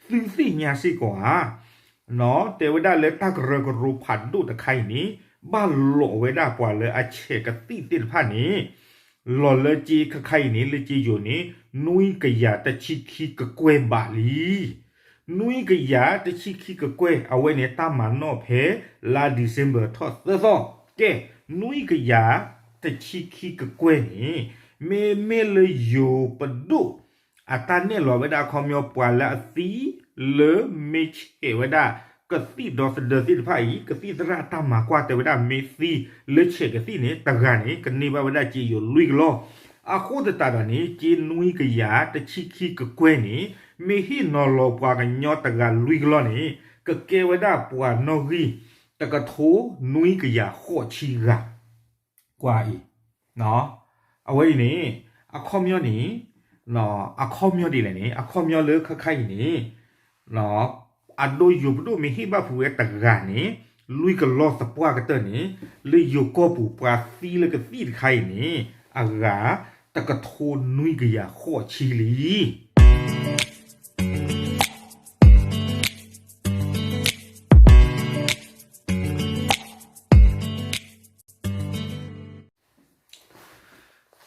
သုသ့ၣ်ညါစ့ၢ်ကီးဧါ, တဲဝဲဒၣ်လၢတၢ်ကရၢကရိဖးဒိၣ်တခါအံၤန့ၣ် ဘၣ်လိးဝဲဒၣ်ပှၤလၢအဆဲးကသံၣ်သ့ၣ်တဖၣ်န့ၣ် လီၤလၢကၠ့ခါခါအံၤန့ၣ် လၢကၠ့ယိၤန့ၣ် နွံကယၤတဆံခံကကွဲၢ်ဘးလံ. နွံကယၤတဆံခံကကွဲၢ် အဝဲန့ၣ်တၢ်မၤနီၣ်ဖဲလါ December ထီၣ်သၢသီ, ကဲ, နွံကယၤတဆံခံကကွဲၢ်န့ၣ် မ့မ့ၢ်လၢယိၤပဒိၣ် အတၢ်နဲၣ်လီၤဝဲဒၣ်အခီပညီ ပှၤလၢအသံလၢမ့ၢ်ဆဲးဝဲဒၣ်ကသံၣ်ဒီသဒၢသ့ၣ်တဖၣ်အံၤ ကသံၣ်သရၣ်တၢ်မၤကွၢ်တဲဝဲဒၣ် မ့ၢ်သံလၢဆဲးကသံၣ်န့ၣ် တဂၤန့ၣ် ကန့ၢ်ဘၣ်ဝဲဒၣ်ကၠ့ယိၤလွံၢ်ကလီၢ်. အဃိသတးဒီးန့ၣ် ကၠ့နွံကယၤတဆံခံကကွဲၢ်န့ၣ် မ့ၢ်ဟ့ၣ်နီၤလီၤပှၤကညီတဂၤလွံၢ်ကလီၢ်န့ၣ် ကကဲဝဲဒၣ်ပှၤနီၣ်ဂံၢ်တကထိနွံကယၤဃိးဆံဂၤ ကွၢ်အံၤ, အဝဲအံၤန့ၣ် အခီပညီန့ၣ် အခီပညီဒ်လဲၣ်န့ၣ် အခီပညီလၢခါခါအံၤန့ၣ် အဒိယိၤပဒိၣ်မ့ၢ်ဟ့ၣ်ဘၣ်ဖုးဝဲတဂၤန့ၣ် လွံၢ်ကလီၢ်သပှၢ်ကတၢၢ်န့ၣ် လၢယိၤကီၢ်ပူၤပှၤသံလၢကသံၣ်တခါအံၤန့ၣ် အဂၤတကထိနွံကယၤဃိးဆံလံ. ဂီ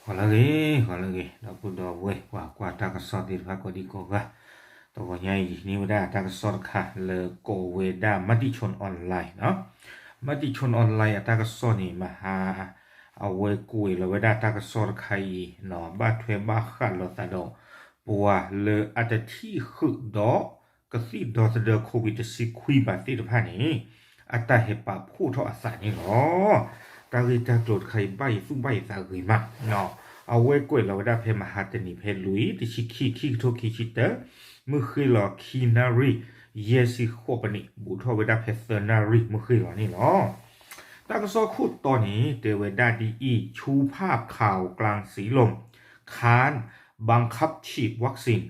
ၤလၢအဂ့ၤ, ဂီၤလၢအဂ့ၤ ဒီပုၢ်ဒီဝဲၢ် ပှၤကွၢ်တၢ်ကစီၣ်သ့ၣ်တဖၣ်ကိးဒံကိးဂၤ, တဂီၤညါအံၤ ယဟံးန့ၢ်ဝဲဒၣ်တၢ်ကစီၣ်တခါလၢကိးဝဲဒၣ် Matichon Online နီၤ. Matichon Online အတၢ်ကစီၣ်န့ၣ် မဟါ အဝဲကွဲးလီၤဝဲဒၣ်တၢ်ကစီၣ်တခါအံၤနီၤ ဘၣ်ထွဲဘၣ်ဃးလိာ်သးဒီး ပှၤလၢအတထံၣ်ဃုာ်ဒီး ကသံၣ်ဒီသဒၢ COVID တဆံခွံဘၣ်သ့ၣ်တဖၣ်န့ၣ် အတၢ်ဟဲပာ်ဖှိၣ်ထီၣ်အသးန့ၣ်လီၤ. တၢ်ဂ့ၢ်တၢ်ကျိၤတခါအံၤ ဘၣ်ယသူၣ်ဘၣ်ယသးဂ့ၤမး, အဝဲကွဲးလီၤဝဲဒၣ်ဖဲမဟါတနံၤ ဖဲလွံၢ် တဆံခံ ခံကထိခံဆံတၢ မုၢ်ဃ့လီၤခံနၣ်ရံၣ် ယဲၢ်ဆံဃိးပနံး ဘူးထီၣ်ဝဲဒၣ်ဖဲသၢနၣ်ရံၣ်မုၢ်ဃ့လီၤန့ၣ်လီၤ. တၢ်ကစီၣ်ခိၣ်တီန့ၣ် တဲဝဲဒၣ်ဒ်အံၤ ชูภาพข่าวกลางสีลม ค้านบังคับฉีดวัคซีน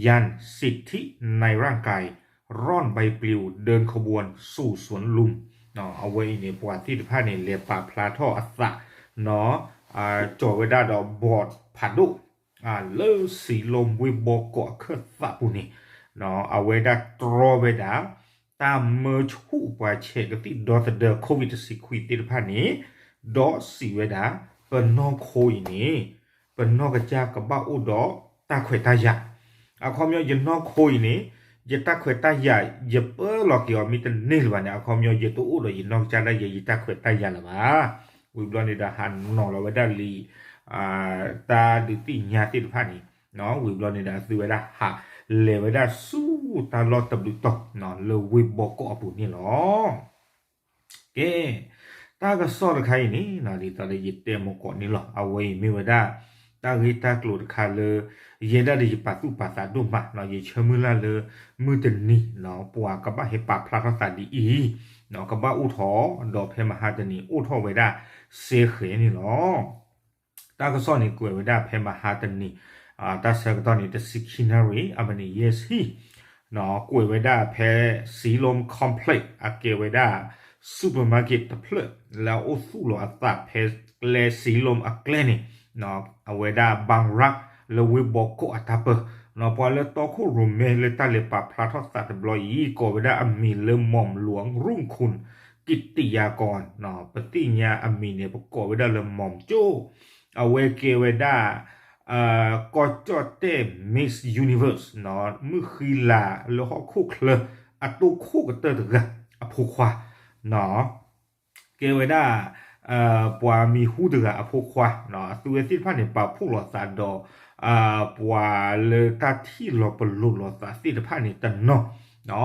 ยันสิทธิในร่างกาย ร่อนใบปลิว เดินขบวนสู่สวนลุม အဝဲအံၤန့ၣ် ပှၤသ့ၣ်တဖၣ်န့ၣ် လဲၤပာ်ဖျါထီၣ်အသး ကၠီၤဝဲဒၣ်ဒီး board ဖးဒိၣ် လၢစံးလီၤဝ့ၢ်ဘီကီးအခၢၣ်သးပူၤန့ၣ် အဝဲဒၣ်တြီဝဲဒၣ် တၢ်မၢဆူၣ်ပှၤဆဲးကသံၣ်ဒီသဒၢ COVID တဆံခွံသ့ၣ်တဖၣ်န့ၣ် ဒီးစံးဝဲဒၣ် ပနီၢ်ခိအံၤန့ၣ် ပနီၢ်ကစၢ်ကဘၣ်အိၣ်ဒီးတၢ်ခွဲးတၢ်ယာ်, အခီပညီ ယနီၢ်ခိအံၤန့ၣ် ယတၢ်ခွဲးတၢ်ယာ် ယပၢလီၤက့ၤအီၤမ့ၢ်တန့ၢ်လၢၤဘၣ်န့ၣ် အခီပညီ ယတအိၣ်ဒီးယနီၢ်ကစၢ်ဒၣ်ယဲ ယတၢ်ခွဲးတၢ်ယာ်လၢၤဘၣ်. ဝံၤဘျီန့ၣ်ဒီး ဟးနီၤလီၤဝဲဒၣ်လံာ် တၢ်ဒုးသ့ၣ်ညါသ့ၣ်တဖၣ်န့ၣ် ဝံၤဘျီန့ၣ်ဒီး အသုဝဲဒၣ်ဟးလဲၤဝဲဒၣ်ဆူ တၢ်လီၢ်တဘျုးတီၤ လၢဝ့ၢ်ဘီကီးအပူၤန့ၣ်လီၤ. ကဲ, တၢ်ကစီၣ်တခါအံၤန့ၣ် ဒ်သိးဒီးယတဲမုၢ်ကီးန့ၣ်လီၤ. အဝဲအံၤမ့ၢ်ဝဲဒၣ် တၢ်ဂ့ၢ်တၢ်ကျိၤတခါလၢ ယဲဒၣ်ဒီးယပာ်သူၣ်ပာ်သးဒိၣ်မး, ယဆၢမုၢ်လၢ်လၢ မုၢ်တနံၤ ပှၤကဘၣ်ဟဲပာ်ဖျါထီၣ်သးဒ်အံၤ, ကဘၣ်အိၣ်ထီၣ် ဒီးဖဲမဟါတနံၤ အိၣ်ထီၣ်ဝဲဒၣ်စဲဃဲၤန့ၣ်လီၤ. တၢ်ကစီၣ်န့ၣ်ကွဲးဝဲဒၣ်ဖဲမဟါတနံၤ တၢ်ဆၢကတီၢ်န့ၣ် တဆံခံနၣ်ရံၣ် အမံးနံးယဲၢ်ဆံ ကွဲးဝဲဒၣ်ဖဲ Siloam Complex အကဲဝဲဒၣ် supermarket တဖျၢၣ် လၢအအိၣ်သူၣ်လီၤအသးဖဲကျဲ Siloam အကျဲန့ၣ် အဝဲဒၣ် ဘၣ်ရၣ် လၢဝ့ၢ်ဘီကီးအတၢ်ပၢ ပှၤလၢတီခိၣ်ရိၣ်မဲလၢတၢ်လဲၤပာ်ဖျါထီၣ်သးတဘျီအံၤ ကိးဝဲဒၣ်အမံၤလၢ หม่อมหลวงรุ่งคุณ กิติยากร ပသ့ၣ်ညါအမံၤန့ၣ် ပကိးဝဲဒၣ်လၢ หม่อมโจ้ အဝဲကဲဝဲဒၣ် ကီၢ်ကၠီၣ်တဲၣ် Miss Universe မုၢ်ဃံလၤလၢဟီၣ်ခိၣ်ချၢ အတိခိၣ်ကတၢၢ်တဂၤအဖိခွါ ကဲဝဲဒၣ် ပှၤမံၤဟူတဂၤအဖိခွါ အသုဝဲသ့ၣ်တဖၣ်န့ၣ် ပာ်ဖှိၣ်လိာ်သးဒီး ပှၤလၢတၢ်ထံၣ်လီၤပလိာ်လိာ်သးသ့ၣ်တဖၣ်န့ၣ်တနီၤ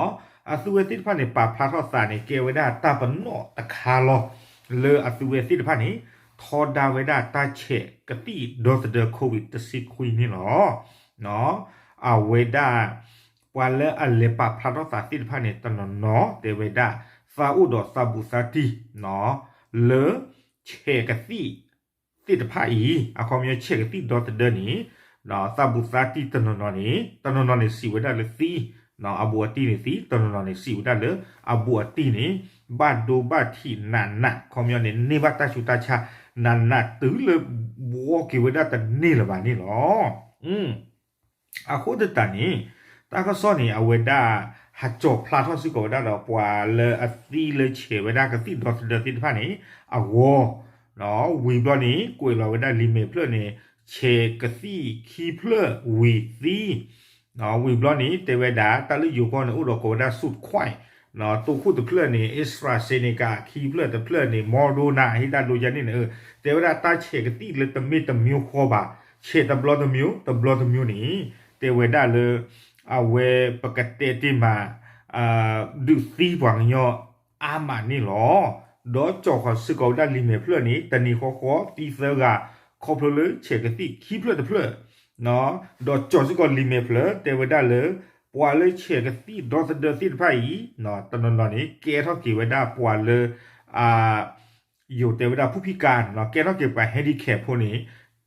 အသုဝဲသ့ၣ်တဖၣ်န့ၣ် ပာ်ဖျါထီၣ်သးန့ၣ် ကဲဝဲဒၣ်တၢ်ပနီၣ်တခါလီၤ လၢအသုဝဲသ့ၣ်တဖၣ်န့ၣ် ထီဒါဝဲဒၣ်တၢ်ဆဲးကသံၣ်ဒီသဒၢ COVID တဆံခွံန့ၣ်လီၤ. အဝဲဒၣ် ပှၤလၢအလဲၤပာ်ဖျါထီၣ်သးသ့ၣ်တဖၣ်န့ၣ် တနီၤနီၤ တဲဝဲဒၣ် သးအိၣ်ဒီးသးဘူးသးတံၢ် လၢဆဲးကသံၣ်သ့ၣ်တဖၣ်အံၤ အခီပညီဆဲးကသံၣ်ဒီသဒၢန့ၣ် သးဘူးသးတံၢ်တနီၤနီၤန့ၣ် တနီၤနီၤန့ၣ်စံးဝဲဒၣ်လၢသံ အဘူးအတံၢ်န့ၣ်သံ တနီၤနီၤန့ၣ်စံးဝဲဒၣ်လၢ အဘူးအတံၢ်န့ၣ် ဘၣ်ဒိဘၣ်ထံးနးနး အခီပညီန့ၣ် န့ၢ်ဘၣ်တၢ်ဆူးတၢ်ဆါ နးနးတုၤလၢဘှီက့ၤဝဲဒၣ်တန့ၢ်လၢၤဘၣ်န့ၣ်လီၤ. အဃိသတးန့ၣ် တၢ်ကစီၣ်န့ၣ် အဝဲဒၣ် ဟးကၠီၤဖျါထီၣ်စ့ၢ်ကီးဝဲဒၣ်ဒီး ပှၤလၢအသံလၢဆဲးဝဲဒၣ်ကသံၣ်ဒီသဒၢသ့ၣ်တဖၣ်န့ၣ် အဂီၢ်, ဝံၤဘျီန့ၣ် ကွဲးလီၤဝဲဒၣ်လံာ်မဲာ်ဖျၢၣ်န့ၣ် ဆဲးကသံၣ်ခံဖျၢၣ်ဝံၤသံ ဝံၤဘျီန့ၣ် တဲဝဲဒၣ် တၢ်လၢယိၤကီၢ်န့ၣ် အိၣ်ဒီးကိးဝဲဒၣ် Sudquai တိခိၣ်တဖျၢၣ်န့ၣ် AstraZeneca ခံဖျၢၣ်တဖျၢၣ်န့ၣ် Moderna ဟ့ၣ်တၢ်ဒိယါန့ၣ်န့ၣ် တဲဝဲဒၣ်တၢ်ဆဲးကသံၣ်လၢတမ့ၢ်တမျိုးဃီဘၣ်, ဆဲးတဘျီတမျိုး တဘျီတမျိုးန့ၣ် တဲဝဲဒၣ်လၢ အဝဲပကတဲတ့ၢ်မး ဒုးသံပှၤကညီအါမးန့ၣ်လီၤ. ဒီးကၠီၤဃီၤစ့ၢ်ကီးဝဲဒၣ်လံာ်မဲာ်ဖျၢၣ်န့ၣ် တနံၤဃီဃီသံသၢဂၤ ခီဖျိလၢဆဲးကသံၣ်ခံဖျၢၣ်တဖျၢၣ် ဒီးကၠီၤစ့ၢ်ကီးလံာ်မဲာ်ဖျၢၣ် တဲဝဲဒၣ်လၢ ပှၤလၢဆဲးကသံၣ်ဒီသဒၢသ့ၣ်တဖၣ်အံၤ တနီၤနီၤန့ၣ် ကဲထီၣ်က့ၤဝဲဒၣ်ပှၤလၢ ယိၤတဲဝဲဒၣ် ဖူဖံကါ ကဲထီၣ်က့ၤပှၤ handicap ဖိန့ၣ်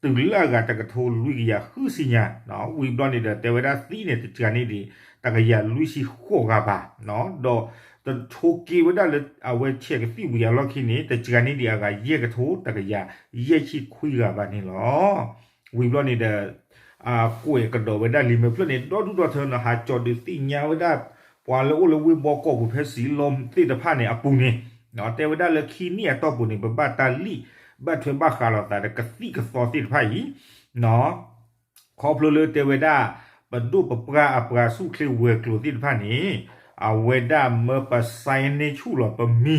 တုၤလၢအဂၤတကထိလွံၢ်ကယၤဃုဆံညါ ဝံၤဘျီန့ၣ်ဒီး တဲဝဲဒၣ်သံန့ၣ် တစှၤန့ၢ်ဒံး တကယၤလွံၢ်ဆံဃိးဂၤဘၣ်, ဒီးတဆိးက့ဝဲဒၣ်လၢအဝဲဆဲးကသံၣ်ဝံၤအလီၢ်ခံန့ၣ် တစှၤန့ၢ်ဒံးအဂၤယဲၢ်ကထိ တကယၤယဲၢ်ဆံခွံဂၤဘၣ်န့ၣ်လီၤ. ဝံၤဘျီန့ၣ်ဒီး ကွဲးကဒီးဝဲဒၣ်လံာ်မဲာ်ဖျၢၣ်န့ၣ် ဒီဒူၣ်ဒီထၢန့ၣ် ဟးကၠီၤဒုးသ့ၣ်ညါဝဲဒၣ် ပှၤလၢအိၣ်လၢဝ့ၢ်ဘီကီၢ်ပူၤဖဲစံးလီၢ်သ့ၣ်တဖၣ်န့ၣ်အပူၤန့ၣ် တဲဝဲဒၣ်လၢခံနံၣ်အတီၢ်ပူၤန့ၣ် ပဘၣ်တၢ်လံၣ်ဘၣ်ထွဲဘၣ်ဃးလိာ်သးဒီးကသံၣ်ကသီသ့ၣ်တဖၣ်အံၤ ခီဖျိလၢတဲဝဲဒၣ် ပဒိၣ်ပပှၢ်အပှၤဆူၣ်ချ့ဝဲၤကျိၤသ့ၣ်တဖၣ်န့ၣ် အဝဲဒၣ်မၢပsignန့ၢ်ဆူၣ်လီၤပမံ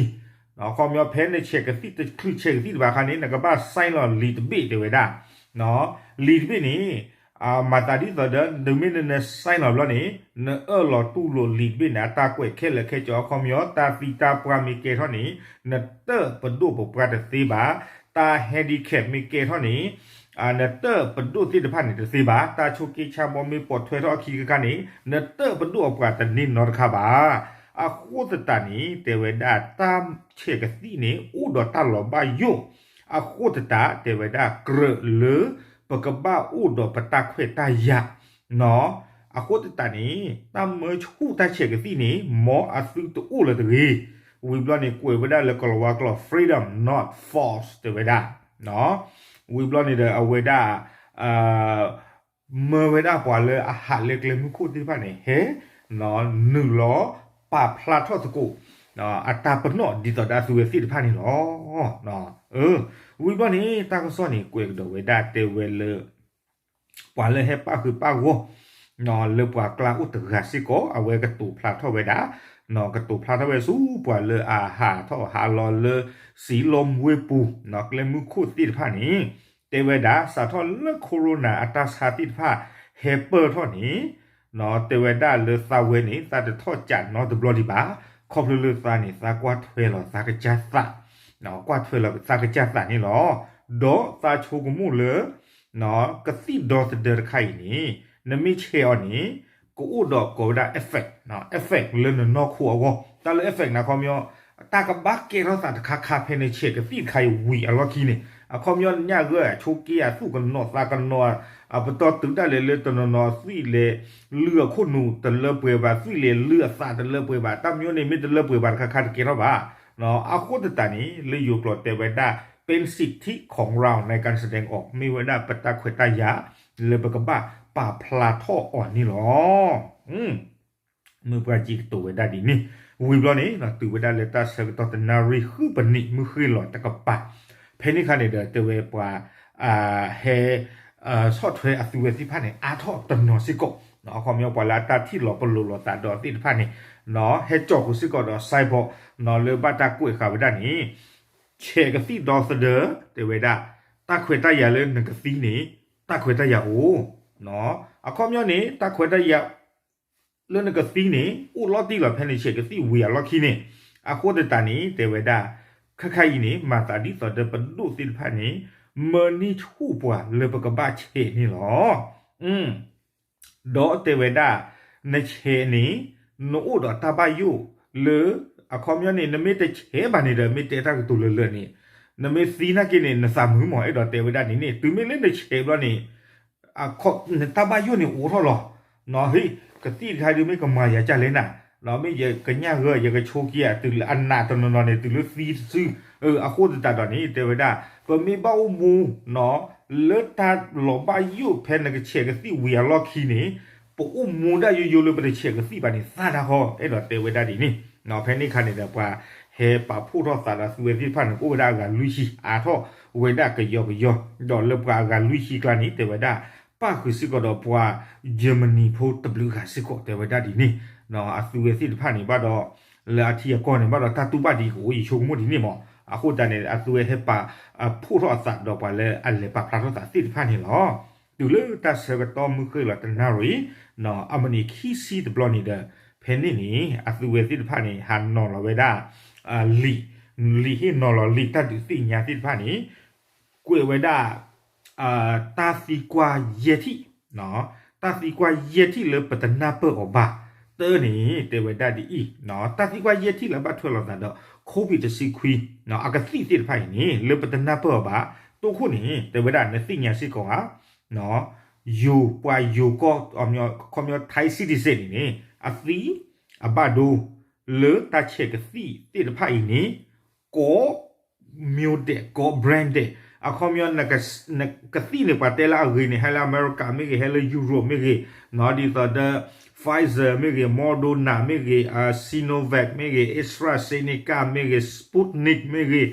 ၤ, ခီပညီဖဲနဆဲးကသံၣ်တချုးဆဲးကသံၣ်တဘၣ်ခါန့ၣ် နကဘၣ်signလီၤလံာ်တဘ့ၣ် တဲဝဲဒၣ် လံာ်တဘ့ၣ်န့ၣ် မၤသးဒ်သိးဒီး တုၤမ့ၢ်နနsignလီၤဘျီန့ၣ် နအၢၣ်လီၤတူၢ်လိာ်လံာ်တဘ့ၣ်န့ၣ် အတၢ်ကွဲးခဲလၢာ်ခဲဆ့ အခီပညီ တၢ်သံတၢ်ပှၢ်မ့ၢ်ကဲထီၣ်န့ၣ် နတၢၣ်ပဒိၣ်ပပှၢ်တသ့ဘၣ်, တၢ်handicapမ့ၢ်ကဲထီၣ်န့ၣ် နတၢၣ်ပဒိၣ်သ့ၣ်တဖၣ်န့ၣ်တသ့ဘၣ်, တၢ်ဆိးက့ဆါဘီမ့ၢ်ပိာ်ထွဲထီၣ်အခံခါခါန့ၣ် နတၢၣ်ပဒိၣ်အပှၤတန့ၢ်နီတခါဘၣ်. အဃိသတးန့ၣ် တဲဝဲဒၣ်တၢ်ဆဲးကသံၣ်န့ၣ် အိၣ်ဒီးတၢ်လီၤဘၣ်ယိၣ်, အဃိသတး တဲဝဲဒၣ်ကြၢးလၢ ပကဘၣ်အိၣ်ဒီးပတၢ်ခွဲးတၢ်ယာ် အဃိသတးန့ၣ် တၢ်မၢဆူၣ်တၢ်ဆဲးကသံၣ်န့ၣ် မ်အသုတအိၣ်လၢၤတဂ့ၤ. ဝံၤဘျီန့ၣ် ကွဲးဝဲဒၣ်လၢကလၤဝါကျိာ် freedom not force တဲဝဲဒၣ်, ဝံၤဘျီန့ၣ်ဒီးအဝဲဒၣ် မၢဝဲဒၣ်ပှၤလၢအဟးလၢကျဲမုၢ်ခိၣ်သ့ၣ်တဖၣ်န့ၣ် ဟဲ နုာ်လီၤပာ်ဖျါထီၣ်သကိး အတၢ်ပနီၣ်ဒ်သိးဒီးအသုဝဲသ့ၣ်တဖၣ်န့ၣ်လီၤ. ဝံၤဘျီန့ၣ် တၢ်ကစီၣ်န့ၣ် ကွဲးကဒီးဝဲဒၣ်တဲဝဲလၢ ပှၤလၢဟဲပၣ်ဃုာ်ပၣ်ဂီၢ် လၢပှၤကျါအိၣ်တဂၤစ့ၢ်ကီး အဝဲကတိၤဖျါထီၣ်ဝဲဒၣ် ကတိၤဖျါထီၣ်ဝဲဆူပှၤလၢအဟးထီၣ်ဟးလီၤလၢ စံးလီမွ့ပူၤ ကျဲမုၢ်ခိၣ်သ့ၣ်တဖၣ်န့ၣ် တဲဝဲဒၣ်စးထီၣ်လၢ corona အတၢ်ဆါသ့ၣ်တဖၣ် ဟဲပၢၢ်ထီၣ်န့ၣ် တဲဝဲဒၣ်လၢသးဝဲန့ၣ် သးတထီၣ်ကးနီတဘျီဒံးဘၣ်, ခီဖျိလၢသးန့ၣ် သးကွၢ်ထွဲလီၤသးကစၢ်သး, ကွၢ်ထွဲလီၤသးကစၢ်သးန့ၣ်လီၤ. ဒီးသးဆိကမိၣ်လၢ ကသံၣ်ဒီသဒၢတခါအံၤန့ၣ် နမ့ၢ်ဆဲးအီၤန့ၣ် ကအိၣ်ဒီးကိးဝဲဒၣ် effect, effect လၢနနီၢ်ခိအဂီၢ်, တၢ်လၢ effect န့ၣ် အခီပညီ တၢ်ကဘၣ်ကဲထီၣ်သးတခါခါဖဲနဆဲးကသံၣ်တခါအံၤဝံၤအလီၢ်ခံန့ၣ် အခီပညီညၣ်ဂၢၢ်အဆိးက့အသူၣ်ကနိးသးကနိး အပတီၢ်တုၤဒၣ်လဲာ်လၢတနီၤနီၤအသွံၣ်လဲၤ လုၢ်အခိၣ်နူာ်တလၢပှဲၤဘၣ် သွံၣ်လဲၤလုၢ်အသးတလၢပှဲၤဘၣ် တၢ်မညိန့ၣ်မ့ၢ်တလၢပှဲၤဘၣ်တခါခါတကဲထီၣ်ဘၣ်. အဃိသတးန့ၣ် လၢယိၤကျိာ်တဲဝဲဒၣ် เป็นสิทธิของเราในการแสดงออก မ့ၢ်ဝဲဒၣ်ပတၢ်ခွဲးတၢ်ယာ် လၢပကဘၣ်ပာ်ဖျါထီၣ်အီၤန့ၣ်လီၤ. မုၢ်ပှၢ်ကံကတိၤဝဲဒၣ်ဒ်န့ၣ် ဝံၤဘျီန့ၣ် တုၤဝဲဒၣ်လၢတၢ်ဆၢကတီၢ်တနၣ်ရံၣ်ဃုပနံး မုၢ်ဃ့ၢ်လီၤတကပၤ ဖဲန့ၣ်ခါန့ၣ်ဒီး တဲဝဲပှၤ ဟဲ ဆီၣ်ထွဲအသုဝဲသ့ၣ်တဖၣ်န့ၣ် အါထီၣ်တနီၤစ့ၢ်ကီး, အခီပညီပှၤလၢအတၢ်ထံၣ်လီၤပလိာ်လိာ်သးဒီးသ့ၣ်တဖၣ်န့ၣ် ဟဲကၠီၤဃုာ်စ့ၢ်ကီးဒီး signboard လၢဘၣ်တၢ်ကွဲးဃာ်ဝဲဒၣ်န့ၣ် ဆဲးကသံၣ်ဒီသဒၢ တဲဝဲဒၣ် တၢ်ခွဲးတၢ်ယာ်လၢနကသံန့ၣ် တၢ်ခွဲးတၢ်ယာ်အိၣ်, အခီပညီန့ၣ် တၢ်ခွဲးတၢ်ယာ် လၢနကသံန့ၣ် အိၣ်လီၤတံၢ်လီၤဖဲနဆဲးကသံၣ်ဝံၤအလီၢ်ခံန့ၣ်, အဃိသတးန့ၣ် တဲဝဲဒၣ် ခဲခါအံၤန့ၣ် မၤသးဒ်သိးဒီးပဒိၣ်သ့ၣ်တဖၣ်န့ၣ် မၢန့ၢ်ဆူၣ်ပှၤလၢပကဘၣ်ဆဲးန့ၣ်လီၤ. ဒီးတဲဝဲဒၣ် နဆဲးန့ၣ် နအိၣ်ဒီးတၢ်ဘၣ်ယိၣ်လၢ အခီပညီန့ၣ် နမ့ၢ်တဆဲးဘၣ်န့ၣ်ဒီး မ့ၢ်တဲတၢ်ကတိၤလၢာ်လၢာ်န့ၣ် နမ့ၢ်သံနာ်က့န့ၣ် နသးမုာ်မး အဲၣ်ဒိးတဲဝဲဒၣ်န့ၣ်န့ၣ် တုၤမ့ၢ်လၢနဆဲးဘျီန့ၣ် နတၢ်ဘၣ်ယိၣ်န့ၣ်အိးထီၣ်လီၤ. ဟ့ၣ် ကသံၣ်တခါဒုးမ့ၢ်ကမၤယၤကၢ်လဲၣ်နၤ, မ့ၢ်ယကညၣ်ဂၢၢ် ယကဆိးက့ၤ တုၤလၢအနးတနီၤနီၤန့ၣ် တုၤလၢသံတစု, အဃိသတးဒီးန့ၣ် တဲဝဲဒၣ် ပမ့ၢ်ဘၣ်အိၣ်မူ လၢတၢ်လီၤဘၣ်ယိၣ်ဖဲနကဆဲးကသံၣ်ဝံၤအလီၢ်ခံန့ၣ် ပအိၣ်မူဒၣ်ယိယိလၢပတဆဲးကသံၣ်ဘၣ်န့ၣ် သၣ်တၢ်ဃီ အဲၣ်ဒိးတဲဝဲဒၣ်ဒ်န့ၣ်. ဖဲန့ၣ်အခါန့ၣ်ဒီး ပှၤဟဲပာ်ဖှိၣ်ထီၣ်သးဒီးအသုဝဲသ့ၣ်တဖၣ်န့ၣ် ကအိၣ်ဝဲဒၣ်အဂၤလွံၢ်ဆံ အါထီၣ်ဝဲဒၣ်ကယီကယီ, ဒီးလၢပှၤအဂၤလွံၢ်ဆံကျါန့ၣ် တဲဝဲဒၣ် ပၣ်ဃုာ်စ့ၢ်ကီးဒီးပှၤ Germany ဖိတဘျုးဂၤစ့ၢ်ကီး တဲဝဲဒၣ်ဒ်န့ၣ်. အသုဝဲသ့ၣ်တဖၣ်န့ၣ်ဘၣ်ဒီး လၢအထံအကီၢ်န့ၣ် ဘၣ်ဒီးတၢ်တူၢ်ဘၣ်ဒ်ကအိၣ် ယဆိကမိၣ်ဒ်န့ၣ်မး. အဃိသတးန့ၣ် အသုဝဲဟဲပာ်ဖှိၣ်ထီၣ်အသးဒီးပှၤလၢအလဲၤပာ်ဖျါထီၣ်သးသ့ၣ်တဖၣ်န့ၣ်လီၤ. တုၤလၢတၢ်ဆၢကတီၢ်မုၢ်ဃ့ၢ်လီၤတနၣ်ရံၣ် အမုၢ်နံၤခံဆံတဘျီန့ၣ်ဒီး ဖဲန့ၣ်န့ၣ် အသုဝဲသ့ၣ်တဖၣ်န့ၣ် ဟးနီၤလီၤဝဲဒၣ် လံာ် လံာ်ဟ့ၣ်နီၤလီၤလံာ်တၢ်ဒုးသ့ၣ်ညါသ့ၣ်တဖၣ်န့ၣ် ကွဲးဝဲဒၣ် တၢ်သံကွၢ်ယဲၢ်ထံၣ်, တၢ်သံကွၢ်ယဲၢ်ထံၣ်လၢပတနၢ်ပၢၢ်အီၤဘၣ်. တၢ်န့ၣ် တဲဝဲဒၣ်ဒ်အံၤ, တၢ်သံကွၢ်ယဲၢ်ထံၣ်လၢဘၣ်ထွဲလိာ်သးဒီး COVID တဆံခွံ အကသံၣ်သ့ၣ်တဖၣ်အံၤန့ၣ် လၢပတနၢ်ပၢၢ်အီၤဘၣ်. တိခိၣ်န့ၣ် တဲဝဲဒၣ်နသ့ၣ်ညါစ့ၢ်ကီးဧါ, ယိၤ ပှၤယိၤကီၢ် အခီပညီ Thai citizen န့ၣ်န့ၣ် အသံ အဘၣ်ဒိ လၢတၢ်ဆဲးကသံၣ်သ့ၣ်တဖၣ်အံၤန့ၣ် ကိး မျိုးဒဲး ကိး brand ဒဲး, အခီပညီ နကသံၣ်န့ၣ် ပှၤတဲလၢအဂ့ၤန့ၣ် ဟဲလၢအမဲရကၤမ့ၢ်ဂ့ၤ ဟဲလၢ Europe မ့ၢ်ဂ့ၤ, ဒ်သိးဒီး Pfizer မ့ၢ်ဂ့ၤ Moderna မ့ၢ်ဂ့ၤ Sinovac မ့ၢ်ဂ့ၤ AstraZeneca မ့ၢ်ဂ့ၤ Sputnik မ့ၢ်ဂ့ၤ,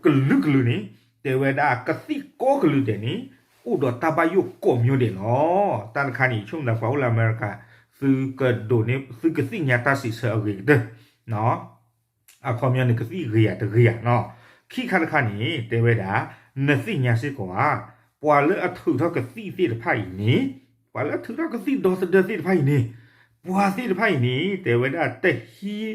ကလုာ်ကလုာ်န့ၣ် တဲဝဲဒၣ်ကသံၣ်ကိးကလုာ်ဒဲးန့ၣ် အိၣ်ဒီးတၢ်ဘၣ်ယိၣ်ကိး မျိုးဒဲး လီၤ. တၢ်တခါန့ၣ် ယဆိကမိၣ်သး ပှၤအိၣ်လၢအမဲရကၤ သုကဒိးန့ၢ် သုကသ့ၣ်ညါတၢ်စံးဆၢအဂ့ၤကတၢၢ် အခီပညီန့ၣ် ကသံၣ်ဂ့ၤဧါတဂ့ၤဧါနီၤ. ခံခါတခါန့ၣ် တဲဝဲဒၣ် နသ့ၣ်ညါစ့ၢ်ကီးဧါ, ပှၤလၢအထုးထီၣ်ကသံၣ်သ့ၣ်တဖၣ်အံၤန့ၣ်, ပှၤလၢအထုးထီၣ်ကသံၣ်ဒီသဒၢသ့ၣ်တဖၣ်အံၤန့ၣ်, ပှၤသ့ၣ်တဖၣ်အံၤန့ၣ် တဲဝဲဒၣ်တဟံး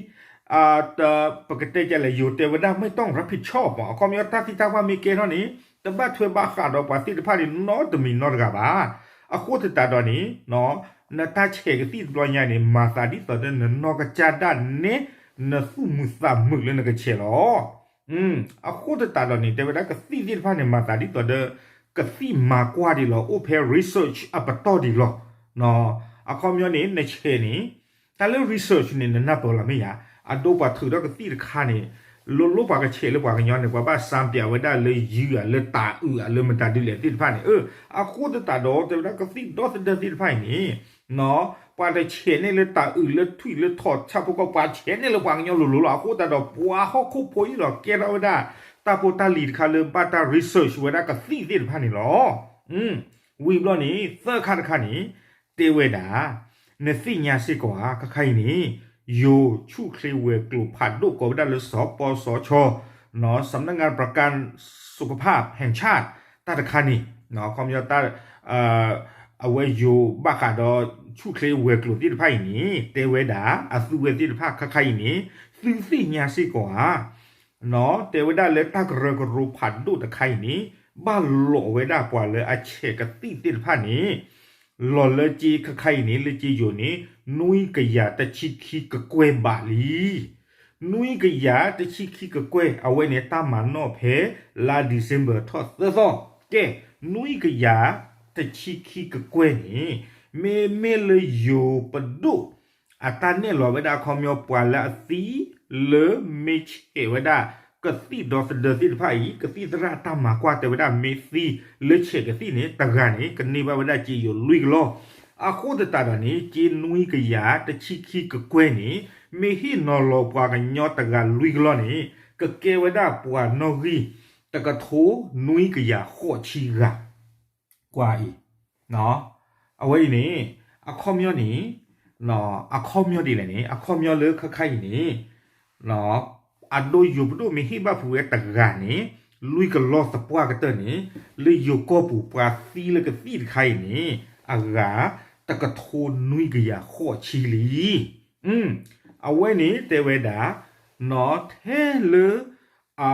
ပကတဲကလဲၣ် ယိၤတဲဝဲဒၣ် ไม่ต้องรับผิดชอบ မး အခီပညီ တၢ်သံတၢ်ပှၢ်မ့ၢ်ကဲထီၣ်န့ၣ် တဘၣ်ထွဲဘၣ်ဃးဒီးပှၤသ့ၣ်တဖၣ်န့ၣ် နီတမံၤနီတဂၤဘၣ်. အဃိသတးဒီးန့ၣ် နတၢ်ဆဲးကသံၣ်တဘျီညါန့ၣ် မၤသးဒ်သိးဒီးနနီၢ်ကစၢ်ဒၣ်နဲ နသူၣ်မုာ်သးမုာ်လၢနကဆဲးလီၤ. အဃိသတးဒီးန့ၣ် တဲဝဲဒၣ်ကသံၣ်သ့ၣ်တဖၣ်န့ၣ် မၤသးဒ်သိးဒီး ကသံၣ်မၤကွၢ်ဒံးလီၤ အိၣ်ဖဲ research အပတီၢ်ဒံးလီၤ. အခီပညီန့ၣ် နဆဲးန့ၣ် တၢ်လၢ research န့ၣ် နနၢ်ပၢၢ်လီၤမ့ၢ်ဧါ, အဒိပှၤထုးထီၣ်ကသံၣ်တခါန့ၣ် လိၤလိၤပှၤကဆဲးလၢပှၤကညီန့ၣ် ပှၤဘၣ်စၣ်ပၠးဝဲဒၣ်လၢယုၢ်ဧါ လၢတၤအုးဧါ လၢမတၤဒ်လဲၣ်သ့ၣ်တဖၣ်န့ၣ်. အဃိသတးဒီး တဲဝဲဒၣ်ကသံၣ်ဒီသဒၢသ့ၣ်တဖၣ်အံၤန့ၣ် ပှၤတဆဲးန့ၢ်လၢတၤအုး လၢထွံၣ် လၢထိး ဆၣ်ဖိကီၢ်ဖိ ပှၤဆဲးန့ၢ်လၢပှၤကညီလိၤလိၤလီၤ. အဃိသတးဒီး ပှၤဟီၣ်ခိၣ်ဖိအံၤဒီး ကဲထီၣ်ဝဲဒၣ် တၢ်ဖိတၢ်လံၤတခါလၢဘၣ်တၢ် research ဝဲဒၣ်ကသံၣ်သ့ၣ်တဖၣ်န့ၣ်လီၤ. ဝံၤဘျီန့ၣ် သၢခါတခါန့ၣ် တဲဝဲဒၣ် နသ့ၣ်ညါစ့ၢ်ကီးဧါ ခဲခါအံၤန့ၣ် ယိၤဆူၣ်ချ့ဝဲၤကျိၤဖးဒိၣ်ကိးဝဲဒၣ်လၢ စပစချ စำนักงานประกันสุขภาพแห่งชาติ တၢ်တခါန့ၣ် အခီပညီ အဝဲယိၤဘၣ်ဃးဒီးဆူၣ်ချ့ဝဲၤကျိၤသ့ၣ်တဖၣ်အံၤန့ၣ် တဲဝဲဒၣ် အသုဝဲသ့ၣ်တဖၣ်ခဲခါအံၤန့ၣ် သုသ့ၣ်ညါစ့ၢ်ကီးဧါ တဲဝဲဒၣ်လၢတၢ်ကရၢကရိဖးဒိၣ်တခါအံၤန့ၣ် ဘၣ်လိးဝဲဒၣ်ပှၤလၢအဆဲးကသံၣ်သ့ၣ်တဖၣ်န့ၣ် လီၤလၢကၠ့ခဲခါအံၤန့ၣ် လၢကၠ့ယိၤန့ၣ် နွံကယၤတဆံခံကကွဲၢ်ဘးလံ. နွံကယၤတဆံခံကကွဲၢ် အဝဲန့ၣ်တၢ်မၤနီၣ်ဖဲ လါ December ထီၣ်သၢသီ. ကဲ နွံကယၤတဆံခံကကွဲၢ်န့ၣ် မ့မ့ၢ်လၢယိၤပဒိၣ် အတၢ်နဲၣ်လီၤဝဲဒၣ်အခီပညီ ပှၤလၢအသံ လၢမ့ၢ်ဆဲးဝဲဒၣ် ကသံၣ်ဒီသဒၢသ့ၣ်တဖၣ်အံၤ ကသံၣ်သရၣ်တၢ်မၤကွၢ်တဲဝဲဒၣ် မ့ၢ်သံလၢဆဲးကသံၣ်န့ၣ် တဂၤန့ၣ် ကန့ၢ်ဘၣ်ဝဲဒၣ်ကၠ့ယိၤလွံၢ်ကလီၢ်. အဃိသတးဒီးန့ၣ် ကၠ့နွံကယၤတဆံခံကကွဲၢ်န့ၣ် မ့ၢ်ဟ့ၣ်နီၤလီၤပှၤကညီတဂၤလွံၢ်ကလီၢ်န့ၣ် ကကဲဝဲဒၣ်ပှၤနီၣ်ဂံၢ် တကထိနွံကယၤဃိးဆံဂၤ ကွၢ်အံၤ အဝဲအံၤန့ၣ် အခီပညီန့ၣ် အခီပညီဒ်လဲၣ်န့ၣ် အခီပညီလၢခဲခါအံၤန့ၣ် အဒိယိၤပဒိၣ်မ့ၢ်ဟ့ၣ်ဘၣ်ဖုးဝဲတဂၤန့ၣ် လွံၢ်ကလီၢ်သပှၢ်ကတၢၢ်န့ၣ် လၢယိၤကီၢ်ပူၤပှၤသံလၢကသံၣ်တခါအံၤန့ၣ် အဂၤ တကထိနွံကယၤဃိးဆံလံ. အဝဲန့ၣ်တဲဝဲဒၣ် နီၢ်ထဲလၢ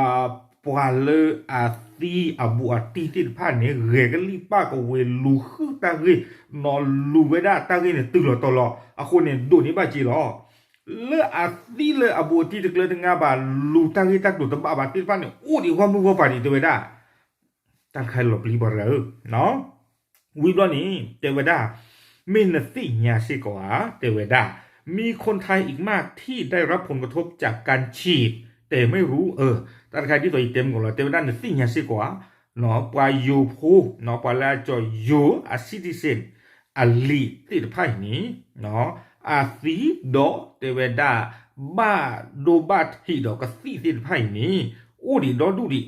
ပှၤလၢအသံအဘူးအတံၢ်သ့ၣ်တဖၣ်န့ၣ် ဂဲၤကလံၣ်ပၣ်ကဝ့ၤလူၤဃုာ်တၢ်ဂ့ၢ် နီၢ်လူၤဝဲဒၣ်တၢ်ဂ့ၢ်န့ၣ်တုၤလီၤတီၤလီၤ အဃိန့ၣ် ဒိးန့ၢ်ဘၣ်ကၠ့လီၤ. လၢအသံလၢအဘူးအတံၢ်တကျၢတငါဘၣ် လူၤတၢ်ဂ့ၢ်တၢ်ကျိၤတဘၣ်ဘၣ်သ့ၣ်တဖၣ်န့ၣ် အိၣ်ဒံးဂီၢ်မုၢ်ဂီၢ်ပၤဒံးတဲဝဲဒၣ် တၢ်တခါလီၤပျံၤပှၤတဂၤဧၢ ဝံၤဘျီန့ၣ် တဲဝဲဒၣ် မ့ၢ်နသ့ၣ်ညါစ့ၢ်ကီးဧါ တဲဝဲဒၣ် มีคนไทยอีกมากที่ได้รับผลกระทบจากการฉีด แต่ไม่รู้ တၢ်တခါဒ်သိးယတဲမုၢ်ကီးလီၤ တဲဝဲဒၣ်နသ့ၣ်ညါစ့ၢ်ကီးဧါ ပှၤယိၤဖိ ပှၤလၢအကၠီၣ်ယိၤအ citizen အလံာ်သ့ၣ်တဖၣ်အံၤန့ၣ် အသံဒီးတဲဝဲဒၣ် ဘၣ်ဒိဘၣ်ထံးဒီးကသံၣ်သ့ၣ်တဖၣ်အံၤန့ၣ် အိၣ်ဒံးဒီဒူၣ်ဒံး,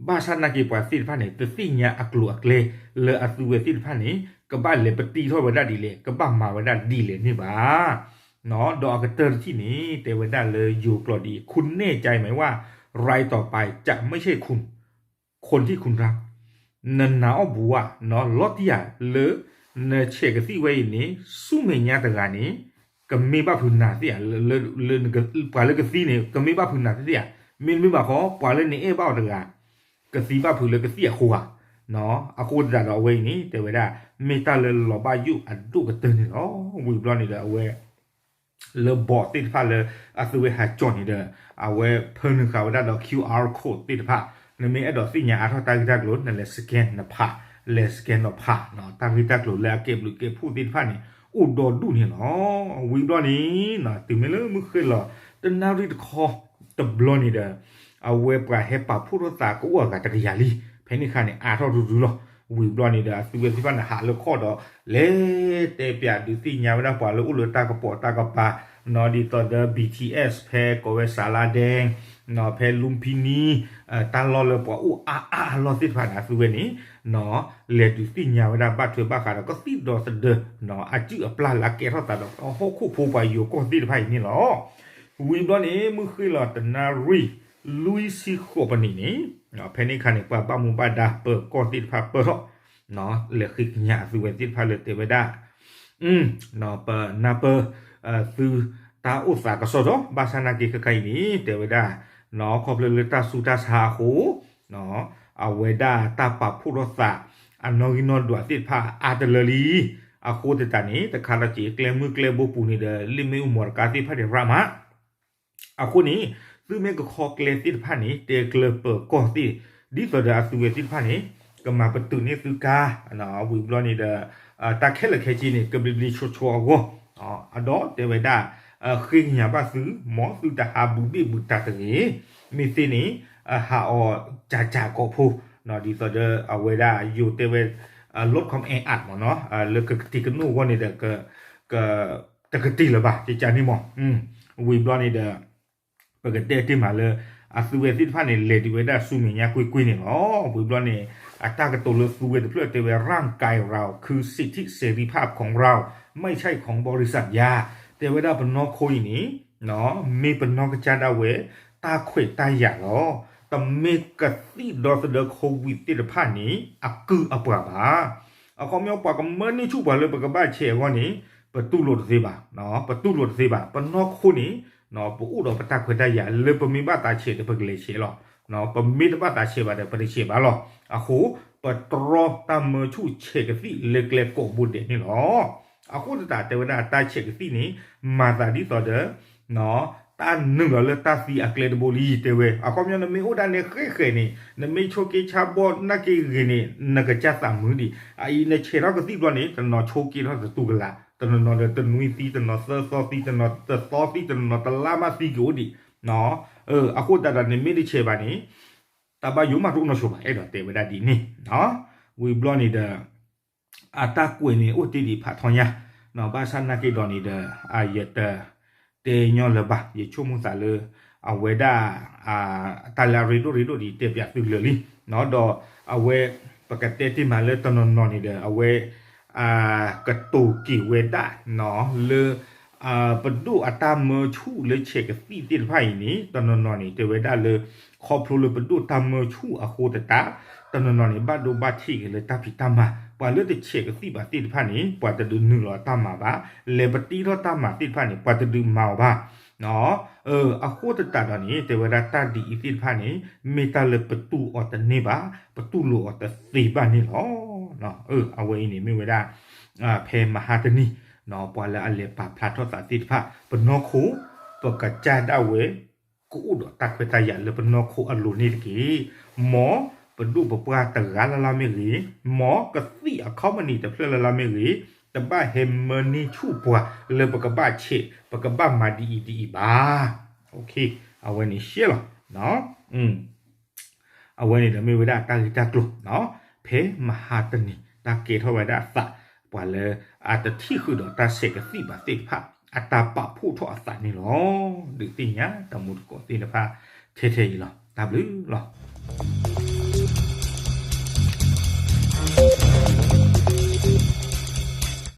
ဘၣ်ဆၣ်နာ်က့ပှၤသ့ၣ်တဖၣ်န့ၣ် တသ့ၣ်ညါအကျိၤအကျဲလၢအသုဝဲသ့ၣ်တဖၣ်န့ၣ် ကဘၣ်လဲၤပတံထီၣ်ဝဲဒၣ်ဒ်လဲၣ် ကဘၣ်မၤဝဲဒၣ်ဒ်လဲၣ်န့ၣ်ဘၣ်. ဒီးအကတၢၢ်တထံၣ်န့ၣ် တဲဝဲဒၣ်လၢယိၤကျိာ်ဒ်အံၤ คุณแน่ใจไหมว่า รายต่อไปจะไม่ใช่คุณ คนที่คุณรัก နနာ်အီၤဘူးဧါ လီၤတံၢ်ဧါလၢ နဆဲးကသံၣ်ဝဲအံၤန့ၣ် ဆူမဲာ်ညါတဂၤန့ၣ် ကမ့ၢ်ဘၣ်ဖုးနၤသ့ၣ်ဧါ, ပှၤလၢကသံန့ၣ် ကမ့ၢ်ဘၣ်ဖုးနၤသ့ၣ်ဧါ, မ့တမ့ၢ်ဘၣ်ဃီ ပှၤလၢနအဲၣ်ဘၣ်အီၤတဂၤ ကသံဘၣ်ဖုးလၢကသံၣ်အဃိဧါ. အဃိသတးဒီးအဝဲအံၤန့ၣ် တဲဝဲဒၣ် မ့ၢ်တၢ်လၢလီၤဘၣ်ယိၣ်အဒိၣ်ကတၢၢ်န့ၣ်လီၤ. ဝံၤဘျီန့ၣ်ဒီးအဝဲ လၢ bot သ့ၣ်တဖၣ်လၢ အသုဝဲဟးကၠီၣ်န့ၣ်ဒီး အဝဲဖၢနုာ်ဃာ်ဝဲဒၣ်ဒီး QR code သ့ၣ်တဖၣ်, နမ့ၢ်အဲၣ်ဒိးသ့ၣ်ညါအါထီၣ်တၢ်ဂ့ၢ်တၢ်ကျိၤ နလဲၤ scan နဖး, လဲၤ scan နဖး, တၢ်ဂ့ၢ်တၢ်ကျိၤလၢအကဲဘျုးကဲဖှိၣ်သ့ၣ်တဖၣ်န့ၣ် အိၣ်ဒီဒူၣ်န့ၣ်လီၤ. ဝံၤဘျီန့ၣ် တုၤမ့ၢ်လၢမုၢ်ဃ့ၢ်လီၤ တနၣ်ရံၣ်တခီတဘျီန့ၣ်ဒီး အဝဲပှၤဟဲပာ်ဖှိၣ်ထီၣ်သးကအိၣ်အဂၤတကယၤလံ, ဖဲန့ၣ်အခါန့ၣ် အါထီၣ်ဒူဒူလီၤ. ဝံၤဘျီန့ၣ်ဒီး အသုဝဲသ့ၣ်တဖၣ်န့ၣ် ဟးလၢခီၣ်ဒီး လဲၤတဲပၠးဒုးသ့ၣ်ညါဝဲဒၣ်ပှၤလၢအိၣ်လၢတၢ်ကပိာ်တၢ်ကပၤ ဒ်သိးဒီး ဘီထံၣ်အဲၣ် ဖဲကိးဝဲစးလါဒဲ ဖဲလူဖံနံ တၢ်လီၢ်လၢပှၤအိၣ်အါအါအလီၢ်သ့ၣ်တဖၣ်န့ၣ် အသုဝဲန့ၣ် လဲၤဒုးသ့ၣ်ညါဝဲဒၣ်ဘၣ်ထွဲဘၣ်ဃးဒီးကသံၣ်ဒီသဒၢ အစုၣ်အပျၢ်လၢအကဲထီၣ်သးဒီးဟီၣ်ခိၣ်ဖိပှၤယိၤကီၢ်သ့ၣ်တဖၣ်အံၤန့ၣ်လီၤ. ဝံၤဘျီန့ၣ် မုၢ်ဃ့ၢ်လီၤတနၣ်ရံၣ် လွံၢ်ဆံဃိးပနံးန့ၣ် ဖဲန့ၣ်အခါန့ၣ် ပှၤဘၣ်မူဘၣ်ဒါပၢၤကီၢ်သ့ၣ်တဖၣ်ပၢၢ်ထီၣ် လဲၤဃ့ကညးအသုဝဲသ့ၣ်တဖၣ်လၢတဲဝဲဒၣ် ပနၢ်ပၢၢ် သုတၢ်အိၣ်သးကစီၣ်ဒီး ဘၣ်ဆၣ်နာ်က့ခဲခါအံၤန့ၣ် တဲဝဲဒၣ် ခီဖျိလၢတၢ်ဆူးတၢ်ဆါအဃိ အဝဲဒၣ်တၢ်ပာ်ဖှိၣ်ထီၣ်သး အနီၣ်ဂံၢ်နီၣ်ဒွးသ့ၣ်တဖၣ်အါတလၢလံ. အဃိသတးန့ၣ် တခါလီၤက့ၤကျဲမုၢ်ကျဲဘိပူၤန့ၣ်ဒီး လ့ၣ်မ့ၣ်အူမီၤတကါသ့ၣ်တဖၣ်န့ၣ် ရၣ်မး အဃိန့ၣ် သုမ့ၢ်ကခီကျဲသ့ၣ်တဖၣ်န့ၣ် တဲကျၢၤပၢၤကီၢ်သ့ၣ် ဒ်သိးဒီးအသုဝဲသ့ၣ်တဖၣ်န့ၣ် ကမၤပတုာ်န့ၢ်သုကါ ဝံၤဘျီန့ၣ်ဒီး တၢ်ခဲလၢာ်ခဲဆ့န့ၣ် ကဘျံးဘျံးဆိဆိအဂီၢ် ဒီးတဲဝဲဒၣ် ဃ့ကညးဘၣ်သု မ်သုတဟးဘူးဘ့ၣ်ဘူးတၢ်တဂ့ၤ မ့ၢ်သ့န့ၣ် ဟးအီၤကၠးကၠးကိးဖိ ဒ်သိးဒီးအဝဲဒၣ်ယိၤတဲဝဲ လီၢ်ခီၣ်အဲအးမ့ၢ်နီၤ လၢကကတံၤကနိၣ်အဂီၢ်န့ၣ်ဒီး တကတံၤလၢၤဘၣ် ကကန့ၣ်မး ဝံၤဘျီန့ၣ်ဒီး ပကတဲတ့ၢ်မးလၢ အသုဝဲသ့ၣ်တဖၣ်န့ၣ် လဲၤဒုးဝဲဒၣ်ဆူမဲာ်ညါကွ့ၢ်ကွ့ၢ်န့ၣ်လီၤ. ဝံၤဘျီန့ၣ် အတၢ်ကတိၤလၢသုဝဲတဖျၢၣ်တဲဝဲ ร่างกายเราคือสิทธิเสรีภาพของเรา ไม่ใช่ของบริษัทยา တဲဝဲဒၣ်ပနီၢ်ခိအံၤန့ၣ် မ့ၢ်ပနီၢ်ကစၢ်ဒၣ်ဝဲ တၢ်ခွဲးတၢ်ယာ်လီၤ. တမ့ၢ်ကသံၣ်ဒီသဒၢ COVID သ့ၣ်တဖၣ်န့ၣ် အကုၢ်အပှၤဘၣ်. အခီပညီပှၤကမၢန့ၢ်ဆူၣ်ပှၤလၢပကဘၣ်ဆဲးအဂီၢ်န့ၣ် ပတူၢ်လိာ်တသ့ဘၣ်, ပတူၢ်လိာ်တသ့ဘၣ်. ပနီၢ်ခိန့ၣ် ပအိၣ်ဒီးပတၢ်ခွဲးတၢ်ယာ်လၢပမ့ၢ်ဘၣ်သးဆဲးဒီးပကလဲၤဆဲးလီၤ. ပမ့ၢ်တဘၣ်သးဆဲးဘၣ်ဒီး ပတဆဲးဘၣ်လီၤ. အဃိ ပတြီတၢ်မၢဆူၣ်ဆဲးကသံၣ်လၢကျဲကိးဘိဒဲးန့ၣ်လီၤ. အဃိသတးတဲဝဲဒၣ်တၢ်ဆဲးကသံၣ်န့ၣ် မၤသးဒ်သိးဒီး တၢ်နုာ်လီၤလၢတၢ်သံအကျဲတဘိလံ တဲဝဲ. အခီပညီနမ့ၢ်အိၣ်ဒၣ်နဲဃဲဃဲန့ၣ် နမ့ၢ်ဆိးက့ဆါဘီၣ်နာ်က့ဂ့ၤန့ၣ် နကစၢ်သးမုာ်ဒံး. အအံၤနဆဲးထီၣ်ကသံၣ်ဘျီန့ၣ် တနီၤဆိးက့ထီၣ်တတူၢ်ကလာ်, တနီၤနီၤဒီးတနွံသံ, တနီၤသၢသီသံ, တနီၤတသီသံ, တနီၤတလါမးသံက့ၤအိၣ်ဒံး. အဃိသတးဒီးနမ့ၢ်တဆဲးဘၣ်န့ၣ် တၢ်ဘၣ်ယိၣ်မးတအိၣ်နီၢ်ဆိးဘၣ် အဲၣ်ဒိးတဲဝဲဒၣ်ဒ်န့ၣ်. ဝံၤဘျီန့ၣ်ဒီး အတၢ်ကွဲးန့ၣ်အိၣ်တ့ၢ်ဒံးဖးထီညါ, ဘၣ်ဆၣ်နာ်က့ဒီးန့ၣ်ဒီး ယတတဲညီလၢၤဘၣ်, ယဆိကမိၣ်သးလၢ အဝဲဒၣ် တၢ်လၢအရ့ဒိၣ်ရ့ဒိၣ်ဒ်တဲပၠးသုလၢာ်လံ, ဒီးအဝဲ ပကတဲတ့ၢ်မးလၢတနီၤနီၤန့ၣ်ဒီး အဝဲ ကတိၤက့ၤဝဲဒၣ် လၢ ပဒိၣ်အတၢ်မၢဆူၣ်လၢဆဲးကသံၣ်သ့ၣ်တဖၣ်အံၤန့ၣ် တနီၤနီၤန့ၣ် တဲဝဲဒၣ်လၢ ခီဖျိလၢပဒိၣ်တၢ်မၢဆူၣ်အဃိသတး တနီၤနီၤန့ၣ် ဘၣ်ဒိဘၣ်ထံးက့ၤလၢတၢ်ဖံးတၢ်မၤ, ပှၤလၢတဆဲးကသံၣ်ဘၣ်သ့ၣ်တဖၣ်န့ၣ် ပှၤတဒုးနုာ်လီၤတၢ်မၤဘၣ်, လဲၤပတံထီၣ်တၢ်မၤသ့ၣ်တဖၣ်န့ၣ် ပှၤတဒုးမၤအီၤဘၣ်. အဃိသတးဒီးန့ၣ် တဲဝဲဒၣ်တၢ်ဒ်အံၤသ့ၣ်တဖၣ်န့ၣ် မ့ၢ်တၢ်လၢပတူၢ်အီၤတန့ၢ်ဘၣ်, ပတူၢ်လိာ်အီၤတသ့ဘၣ်န့ၣ်လီၤ. အဝဲအံၤန့ၣ်မ့ၢ်ဝဲဒၣ် ဖဲမဟါတနံၤ ပှၤလၢအလဲၤပာ်ဖျါထီၣ်သးသ့ၣ်တဖၣ် ပနီၢ်ခိ ပကစၢ်ဒၣ်ဝဲ ကအိၣ်ဒီးတၢ်ခွဲးတၢ်ယာ်လၢပနီၢ်ခိအလိၤန့ၣ်တက့ၢ်. မ်ပဒိၣ်ပပှၢ်တဂၤလၢ်လၢ်မ့ၢ်ဂ့ၤ, မ်ကသံၣ်အ company တဖျၢၣ်လၢ်လၢ်မ့ၢ်ဂ့ၤ, တဘၣ်ဟဲမၢန့ၢ်ဆူၣ်ပှၤလၢပကဘၣ်ဆဲး ပကဘၣ်မၤဒ်အံၤဒ်အံၤဘၣ်. အဝဲန့ၣ်ရှဲလီၤ. အဝဲန့ၣ်ဒီးမ့ၢ်ဝဲဒၣ်တၢ်ဂ့ၢ်တၢ်ကျိၤ ဖဲမဟါတနံၤ တၢ်ကဲထီၣ်ဝဲဒၣ်အသး ပှၤလၢအတထံၣ်ဃုာ်ဒီးတၢ်ဆဲးကသံၣ်ဘၣ်သ့ၣ်တဖၣ် အတၢ်ပာ်ဖှိၣ်ထီၣ်အသးန့ၣ်လီၤ. ဒုးသ့ၣ်ညါတၢ်မူတကိးသ့ၣ်တဖၣ် ထဲထဲအံၤလီၤ. တၢ်ဘျုးလီၤ.